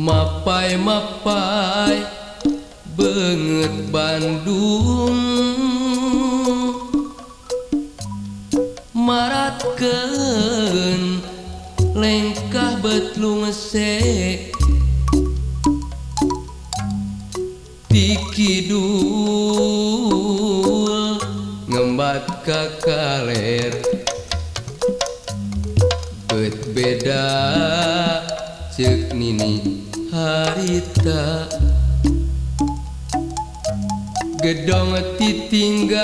Mapai-mapai beungeut Bandung maratkeun lengkah bet lungse ti kidul ngembat ka kaler bet beda ceuk nini harita gedong titinggal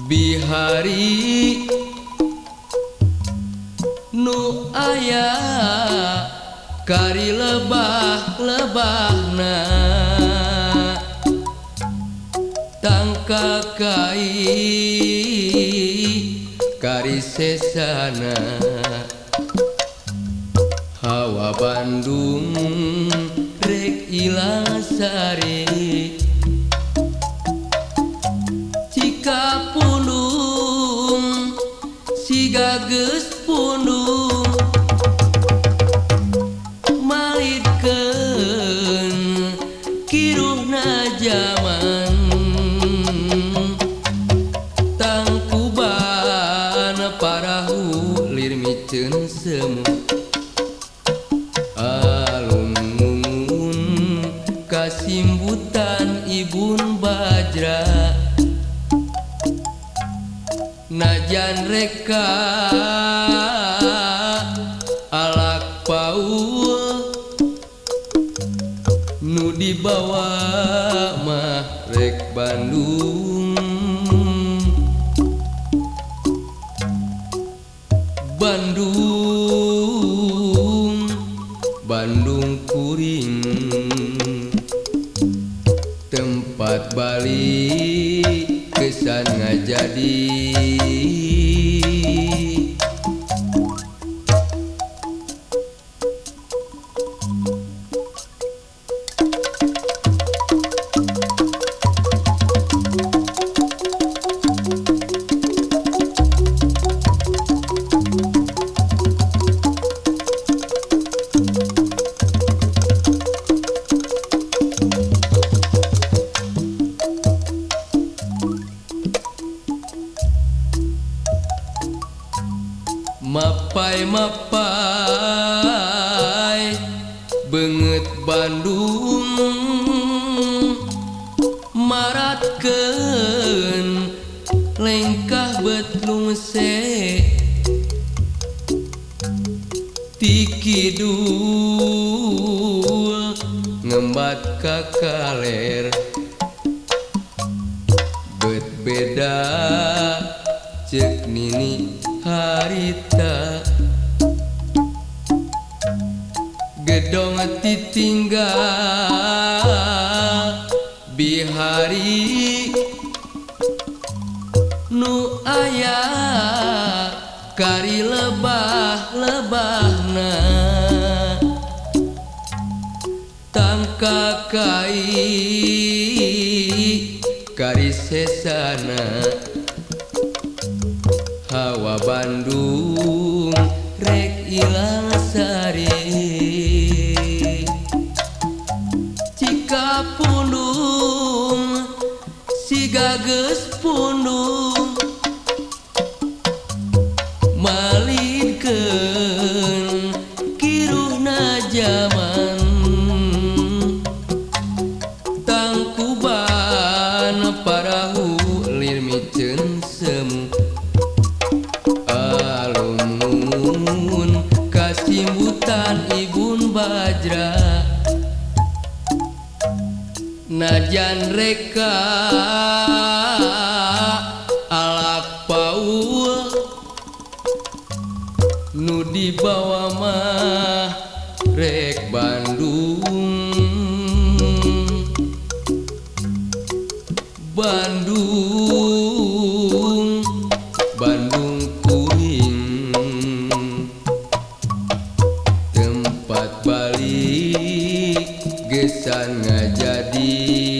bihari nu aya kari lebah-lebahna tangkakai kari sesana hawa Bandung rek ilang sari Cikapundung siga geus pundung malitkeun kiruhna jaman tangkuban parahu lir miceun semu alun kasimbutan ibun bajra najan reka alak paul nu dibawa mah rek Bandung. Bandung, Bandung kuring tempat balik kesan ngajadi. Mapai-mapai beungeut Bandung maratkeun lengkah bet lungse ti kidul ngembat ka kaler bet beda ceuk nini harita gedong titinggal bihari nu aya kari lebah-lebahna tangkakai kari sesana hawa Bandung rek ilang sari Cikapundung siga geus pundung malitkeun kiruhna jaman tangkuban parahu lir miceun semu alun kasimbutan ibun bajra najan reka alak paul nu dibawa mah rek Bandung. Bandung, Bandung kuring tempat balik gesan ngajadi.